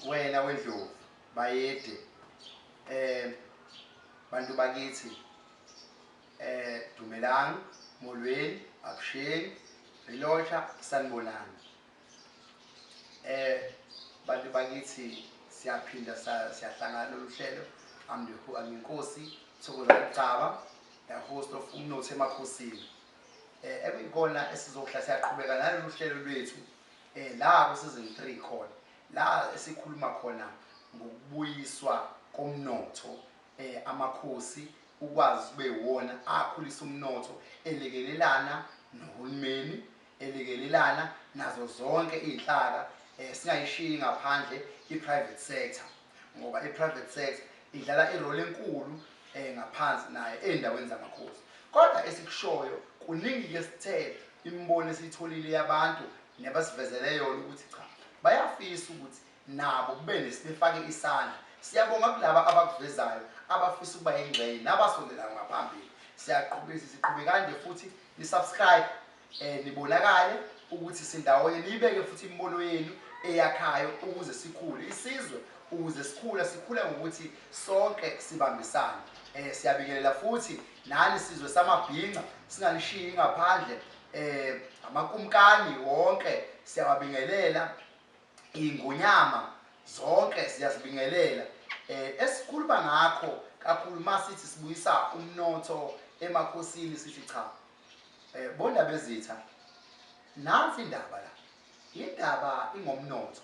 Wena wendlovu bayede, bantu bakithi, dumelang, molweni, avuxeni, re lotjha, sanibonani. Bantu bakithi, siyaphinda siyahlangana lolu hlelo. I'm Inkosi Thokozani Gcaba, the host of Umnotho Emakhosini. Ekuyikona esizohla siyaqhubeka nalolu hlelo lwethu la ku season 3 khona la esikhuluma khona ngokubuyiswa komnotho, amakhosi ukwazi kube iwona akhulisa umnotho, elekelelana nohulumeni, elekelelana nazo zonke izinhlaka, singayishiyi ngaphandle i-private sector, ngoba i-private sector idlala i-role enkulu ngaphansi nayo ey'ndaweni zamakhosi. Kodwa esikushoyo kuningi ke, sithe imibono esiyitholile yabantu nabasivezele yona ukuthi cha, bayafisa ukuthi nabo kube nesibefake isandla. Siyabonga kulaba abakuvezayo, abafisa ukuba yingxenye nabasondelayo ngaphambili. Siyaqhubeka, siqhubeka nje futhi ni-subscribe, nibonakale ukuthi sindawonye, niyibeke futhi imibono yenu eyakhayo ukuze sikhule isizwe, ukuze sikhule, sikhule ngokuthi sonke sibambisane. Siyabingelela futhi nani sizwe samabhinca, singanishiyi ngaphandle. Amakumkani wonke siyawabingelela, ingonyama zonke siyazibingelela. Esikhuluma ngakho kakhulu masithi sibuyisa umnotho emakhosini, sithi cha, bonda bezitha, nansi indaba la, indaba ingomnotho.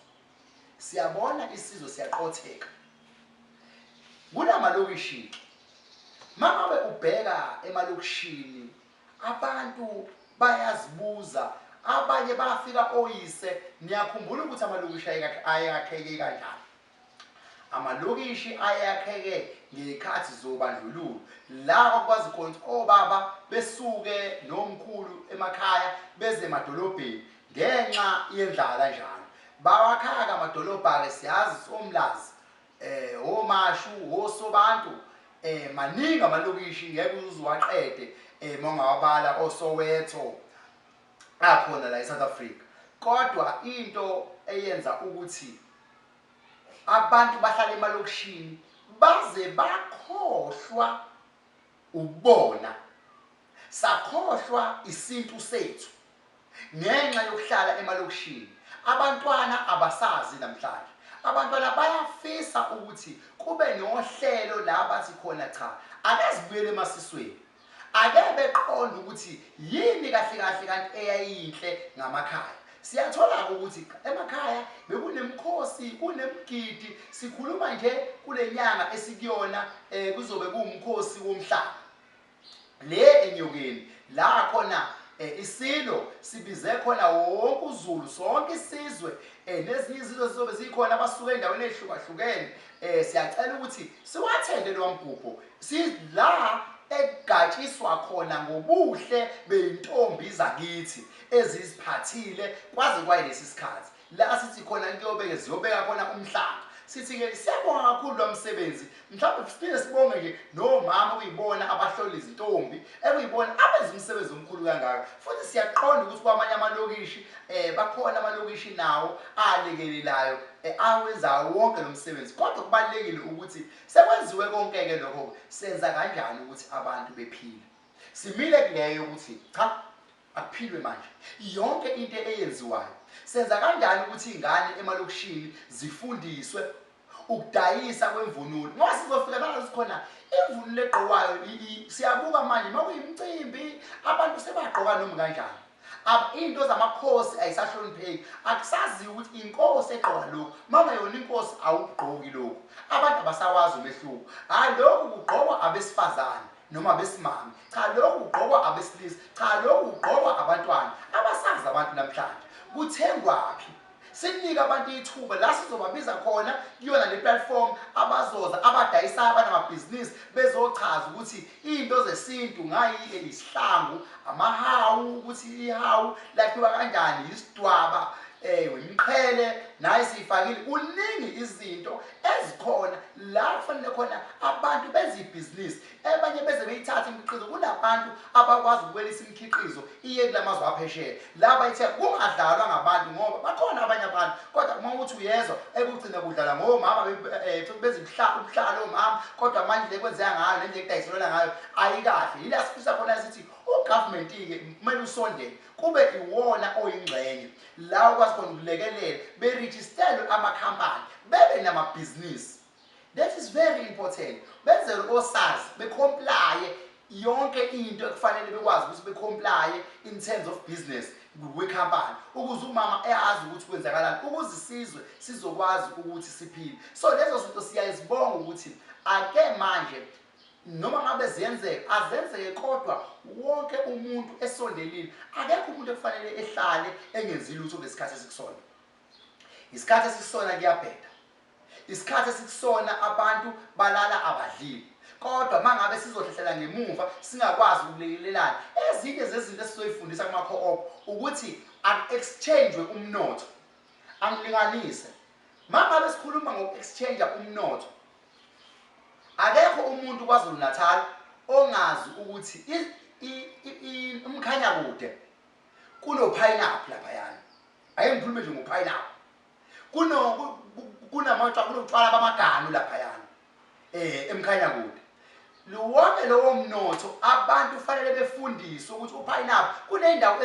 Siyabona isizwe siyaqotheka kunamalokishini. Mangabe ubheka emalokishini, abantu bayazibuza, abanye bafika oyise. Niyakhumbula ukuthi amalokishi ayakheke kanjani? Amalokishi ayakheke ngey'khathi zobandlululo, la kwakwazi khona ukuthi obaba besuke nomkhulu emakhaya beze emadolobheni ngenxa yendlala njalo. Bawakhaka amadolobha-ke, siyazi, somlazi, omashu, osobantu, maningi amalokishi, ngeke uze uwaqede mawungawabala, oSoweto akhona la eSouth Africa. Kodwa into eyenza ukuthi abantu bahlale emalokishini baze bakhohlwa ukubona, sakhohlwa isintu sethu ngenxa yokuhlala emalokishini. Abantwana abasazi namhlanje, abantwana bayafisa ukuthi kube nohlelo la bathi khona cha, ake zibuyele emasisweni, ake beqonde ukuthi yini kahle kahle kanti eyayinhle ngamakhaya. Siyathola-ke ukuthi emakhaya bekunemikhosi, kunemigidi. Sikhuluma nje kule nyanga esikuyona, kuzobe kuwumkhosi womhlaba le enyokeni, la khona isilo sibize khona wonke uZulu, sonke isizwe, nezinye izizwe zizobe zikhona, abasuka endaweni ezihlukahlukene. Siyacela ukuthi siwathende lo mgubho, si la ekugatshiswa khona ngobuhle beyintombi zakithi eziziphathile kwaze kwayilesi sikhathi la sithi khona kuyobeke ziyobeka khona umhlanga. Sithi-ke siyabonga kakhulu lo msebenzi. Mhlawumbe siphinde sibonge nje nomama okuyibona abahlola izintombi, ekuyibona abenza umsebenzi omkhulu kangaka. Futhi siyaqonda ukuthi kwamanye amalokishi bakhona amalokishi nawo alekelelayo, awenzayo wonke lo msebenzi. Kodwa kubalulekile ukuthi sekwenziwe konke-ke lokho, senza kanjani ukuthi abantu bephile? Simile kuleyo ukuthi cha, akuphilwe manje. Yonke into eyenziwayo, senza kanjani ukuthi iy'ngane emalokishini zifundiswe ukudayisa kwemvunulo? Ngoba sizofika la sikhona imvunulo egqokwayo, siyabuka manje uma kuyimicimbi, abantu sebagqoka noma kanjani. Into zamakhosi ayisahlonipheki, akusaziwa ukuthi inkosi egqoka lokhu, uma ungeyona inkosi awukugqoki lokhu. Abantu abasawazi umehluko. Hhayi, lokhu kugqokwa abesifazane noma abesimame, cha, lokhu kugqokwa abesilisa, cha, lokhu kugqokwa abantwana. Abasazi abantu namhlanje kuthengwaphi. Sinike abantu ithuba la sizobabiza khona kuyona le platform, abazoza abadayisayo, abanamabhizinisi, bezochaza ukuthi iy'nto zesintu ngayi isihlangu, amahawu, ukuthi ihawu lakhiwa kanjani, isidwaba, imiqhele naye siyifakile. Kuningi izinto ezikhona la kufanele khona abantu benze ibhizinisi, abanye beze beyithathe imikhiqizo. nabantu abakwazi ukuwelisa imikhiqizo iye kulamazwe aphesheya la bayithe kungadlalwa ngabantu, ngoba bakhona abanye abantu, kodwa uma uthi uyezwa ekugcina kudlalwa ngomama, bezibuhlalo omama, kodwa manje le kwenzeka ngayo le ndlela ekudayiselwana ngayo ayikahle. Yila sifisa khona sithi ugovernment-ke kumele usondele, kube iwona oyingxenye la ukwazi khona ukulekelela berejistelwe amakhampani, bebe namabhizinisi. That is very important. Benzele oSARS, becomplye yonke into ekufanele bekwazi ukuthi becomplye in terms of business kwekhampani, ukuze umama eyazi ukuthi kwenzakalani, ukuze isizwe sizokwazi ukuthi siphile. So lezo zinto siyayizibonga ukuthi ake manje noma ngabe ziyenzeka, azenzeke, kodwa wonke umuntu esondelile. Akekho umuntu ekufanele ehlale engenzi lutho ngesikhathi esikusona. Isikhathi esikusona kuyabheda, isikhathi esikusona abantu balala abadlile, kodwa mangabe sizohlehlela ngemuva singakwazi ukulekelelana. Ezinye zezinto esizoyifundisa kuma-co-op ukuthi aku-exchange umnotho. Angilinganise, mangabe sikhuluma ngoku-exchange umnotho, akekho umuntu KwaZulu Natal ongazi ukuthi uMkhanyakude kuno-pineapple laphayana. Ake ngikhulume nje ngo-pineapple. Kuno kunamantshwa, kunotshwala bamaganu laphayana eMkhanyakude. Wonke lowo mnotho, abantu kufanele befundiswe ukuthi upineapple kuney'ndawo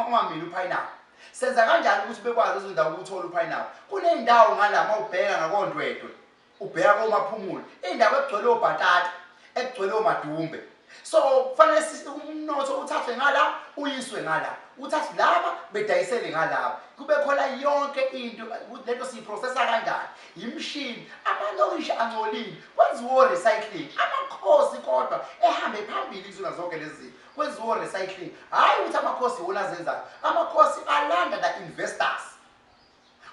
ongamili upineapple. Senza kanjani ukuthi bekwazi lezo ndawo ukuthola upineapple? Kuney'ndawo ngala, uma ubheka ngakoNdwedwe, ubheka koMaphumulo, iy'ndawo ekugcwele obhatata, ekugcwele omadumbe. So kufanele umnotho uthathwe ngala, uyiswe ngala, uthathe laba bedayisele ngalaba, kube khona yonke into. Lento siyiprocessa kanjani? Imishini, amalokishi angcolile, kwenziwa o-recycling. Amakhosi kodwa ehambe phambili kuzona zonke lezi zinto, kwenziwa o-recycling. Hhayi ukuthi amakhosi iwona azenzayo, amakhosi alanda the investors.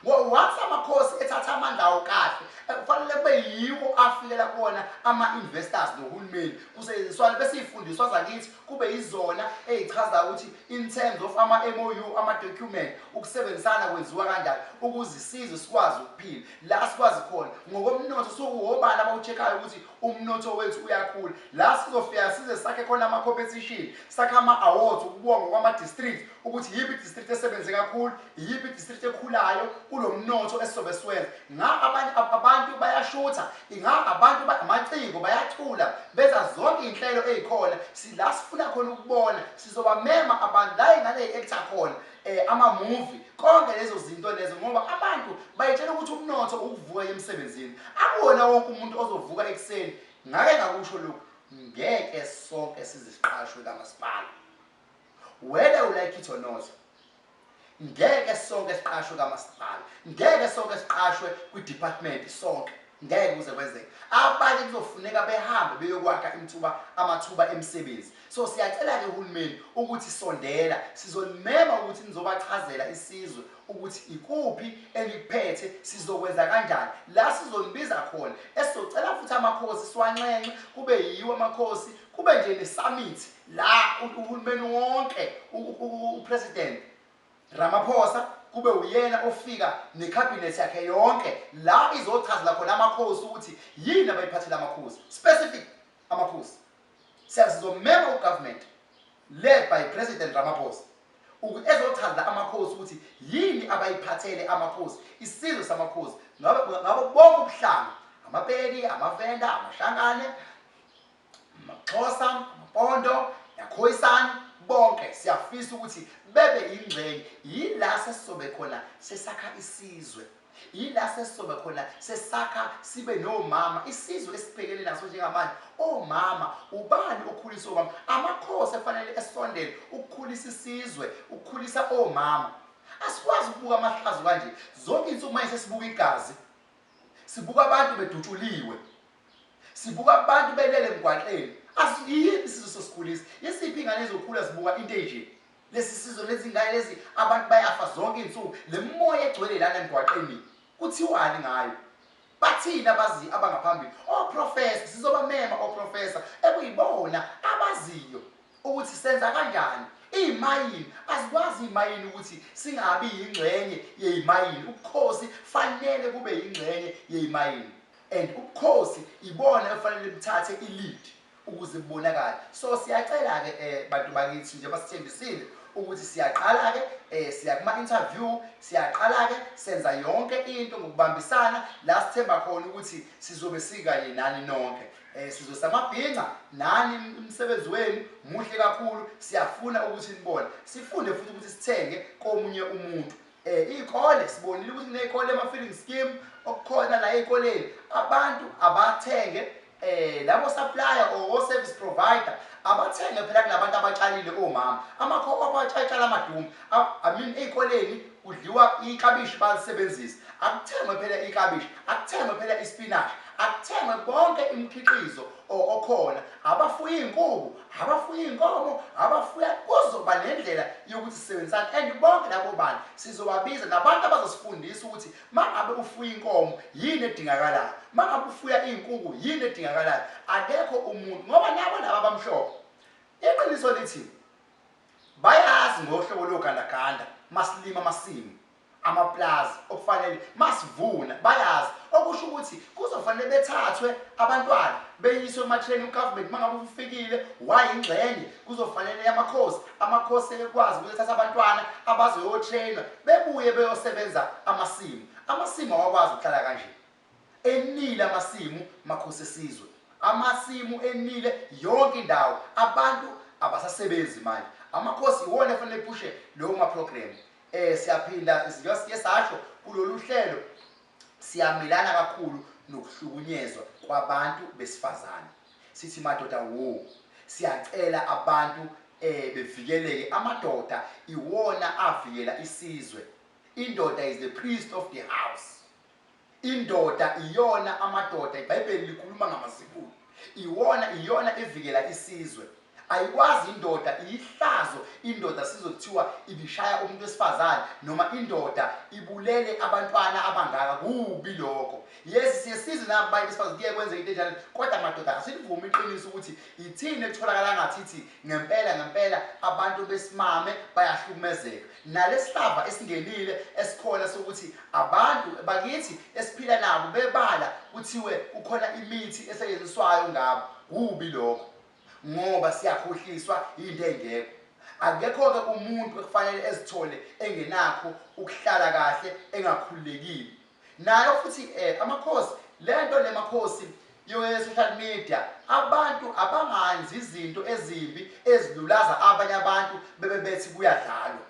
Once amakhosi ethatha amandla awo kahle, kufanele kube yiwo afikela kuwona ama-investors nohulumeni. Kusetshenziswana bese iy'fundiswa zakithi kube yizona ey'chazayo ukuthi in terms of ama-MOU, ama-document, ukusebenzisana kwenziwa kanjani ukuze isizwe sikwazi ukuphila la sikwazi khona ngokomnotho. Sokuwobani abawucheck-ayo ukuthi umnotho wethu uyakhula? La sizofika size sakhe khona ama-competition, sakhe ama-awards, ukubuka ngokwama-district ukuthi yiphi i-district esebenze kakhulu, iyiphi i-district ekhulayo kulo mnotho esizobe siwenza. Nga abanye abantu bayashutha, inga abantu amaciko bayacula, benza zonke iy'nhlelo ey'khona. Sila sifuna khona ukubona, sizobamema abantu la ingane ey'actor khona, ama-movie, konke lezo zinto lezo, ngoba abantu bayitshela ukuthi umnotho ukuvuka emsebenzini. Akuwona wonke umuntu ozovuka ekuseni. Ngake ngakusho lokhu, ngeke sonke size siqashwe kamasipala, whether you like it or not. Ngeke sonke siqashwe kamasipala, ngeke sonke siqashwe kwi-department sonke, ngeke kuze kwenzeke. Abanye kuzofuneka behambe beyokwakha imthuba, amathuba emisebenzi. So siyacela-ke uhulumeni ukuthi sondela, sizonimema ukuthi nizobachazela isizwe ukuthi ikuphi enikuphethe, sizokwenza kanjani. La sizonibiza khona, esizocela futhi amakhosi siwanxenxe, kube yiwo amakhosi, kube nje ne-summit la uhulumeni wonke, upresident Ramaphosa kube uyena ofika necabinet yakhe yonke, la izochazela khona amakhosi ukuthi yini abayiphathele amakhosi, specific amakhosi. Sizomema ugovernment led by President Ramaphosa ukuthi ezochazela amakhosi ukuthi yini abayiphathele amakhosi, isizwe samakhosi, ngabe bonke ubuhlanga, amaPedi, amaVenda, amaShangane, amaXhosa, amaPondo, yaKhoisan, bonke siyafisa ukuthi bebe ingxenye. Yila sesizobe khona sesakha isizwe, yila sesizobe khona sesakha sibe nomama, isizwe esibhekene naso njengamanje. Omama, ubani okhulisa omama? Amakhosi efanele esondele ukukhulisa isizwe, ukukhulisa omama. Asikwazi ukubuka amahlazo kanje zonke insuku. Manje sesibuka igazi, sibuka abantu bedutshuliwe, sibuka abantu belele emgwaqeni. Asiyiphi isizwe sosikhulisa? Isiphi ingane ezokhula zibuka into enje? Lesi sizwe, lezi ngane lezi, abantu bayafa zonke iy'nsuku. Le moya egcwele lana emgwaqeni, kuthiwani ngayo? Bathini abazi abangaphambili, oprofesa? Sizobamema oprofesa ekuyibona abaziyo ukuthi senza kanjani. Iy'mayini, azikwazi iy'mayini ukuthi singabi yingxenye yey'mayini. Ubukhosi fanele kube yingxenye yey'mayini, and ubukhosi ibona ekufanele buthathe i-lead. Ukuze kubonakale. So siyacela-ke bantu bakithi, njengoba sithembisile ukuthi siyaqala-ke, siya kuma-interview, siyaqala-ke senza yonke into ngokubambisana la sithemba khona ukuthi sizobe sikanye nani nonke. Sizwe samabhinca nani, umsebenzi wenu muhle kakhulu, siyafuna ukuthi nibone, sifunde futhi ukuthi sithenge komunye umuntu. Iy'kole sibonile ukuthi kuney'kole ema-feeding scheme okukhona la ey'koleni, abantu abathenge, labo supplier or service provider abathenge phela kulabantu abatshalile, omama ama-co-op atshala amadumbe. I mean, ey'koleni kudliwa iklabishi, balisebenzisa, akuthengwe phela iklabishi, akuthengwe phela ispinashi, akuthengwe bonke imikhiqizo okhona. Abafuya iy'nkukhu, abafuya iy'nkomo, abafuya, kuzoba nendlela yokuthi sisebenzisane and bonke labo bantu sizobabiza, nabantu abazosifundisa ukuthi mangabe ufuya inkomo yini edingakalayo, mangabe ufuya iy'nkukhu yini edingakalayo. Akekho umuntu, ngoba nabo laba abamhlophe, iqiniso lithi bayazi ngohlobo logandaganda masilima amasimu, amaplazi okufanele masivuna bayazi, okusho ukuthi kuzofanele bethathwe abantwana beyiswe ema-training. U-government mangabe ufikile wayingxenye, kuzofanele amakhosi ekwazi ukuthi ethathe abantwana abazoyo-train-wa bebuye beyosebenza amasimu. Amasimu awakwazi ukuhlala kanje enile amasimu, makhosi esizwe, amasimu enile yonke indawo, abantu abasasebenzi manje. Amakhosi iwona efanele ephushe lowo ma-program. Siyaphinda sike sasho kulolu hlelo, siyamelana kakhulu nokuhlukunyezwa kwabantu besifazane. Sithi madoda wo, siyacela abantu bevikeleke. Amadoda iwona avikela isizwe. Indoda is the priest of the house. Indoda iyona, amadoda, iBhayibheli likhuluma ngamazibulo, iwona iyona evikela isizwe. Ayikwazi indoda, iyihlazo indoda sizothiwa ibishaya umuntu wesifazane noma indoda ibulele abantwana abangaka, kubi lokho. Yes, siye sizwe nabo baye besifazane kuye kwenzeka into enjalo, kodwa madoda asilivumi iqiniso ukuthi ithini ekutholakala ngathithi ngempela ngempela abantu besimame bayahlukumezeka. Nalesihlava esingenile esikhona sokuthi abantu bakithi esiphila nabo bebala kuthiwe kukhona imithi esetshenziswayo ngabo, kubi lokho ngoba siyakhohliswa into engekho. Akekho-ke umuntu ekufanele ezithole engenakho ukuhlala kahle, engakhululekile. Nayo futhi amakhosi, lento lemakhosi yo-social media, abantu abanganzi izinto ezimbi ezilulaza abanye abantu bebe bethi kuyadlalwa,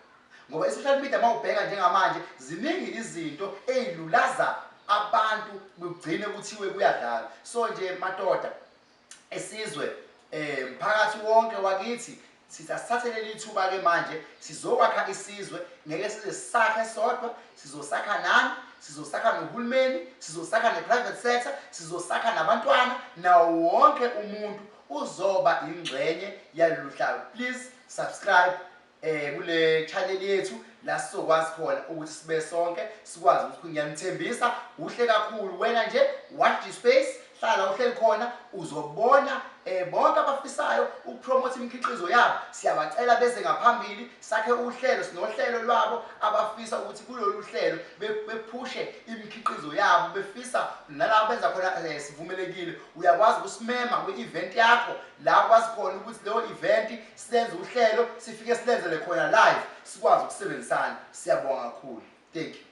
ngoba i-social media uma ubheka njengamanje ziningi izinto ey'lulaza abantu kugcine kuthiwe kuyadlalwa. So nje madoda esizwe, mphakathi wonke wakithi, sithi asithathe leli thuba ke manje, sizokwakha isizwe. Ngeke size sisakhe sodwa, sizosakha nani, sizosakha nohulumeni, sizosakha ne-private sector, sizosakha nabantwana, nawo wonke umuntu uzoba ingxenye yalolu hlalo. Please subscribe kule channel yethu la sizokwazi khona ukuthi sibe sonke sikwazi ukuthi, ngiyanithembisa, kuhle kakhulu. Wena nje watch the space, hlala uhleli khona, uzobona. Bonke abafisayo uku-promote imikhiqizo yabo siyabacela beze ngaphambili, sakhe uhlelo, sinohlelo lwabo abafisa ukuthi kulolu hlelo bephushe imikhiqizo yabo, befisa nalabo benza khona. Sivumelekile, uyakwazi ukusimema kwi-event yakho la kwazi khona ukuthi leyo event silenze uhlelo, sifike silenzele khona live, sikwazi ukusebenzisana. Siyabonga kakhulu, thank you.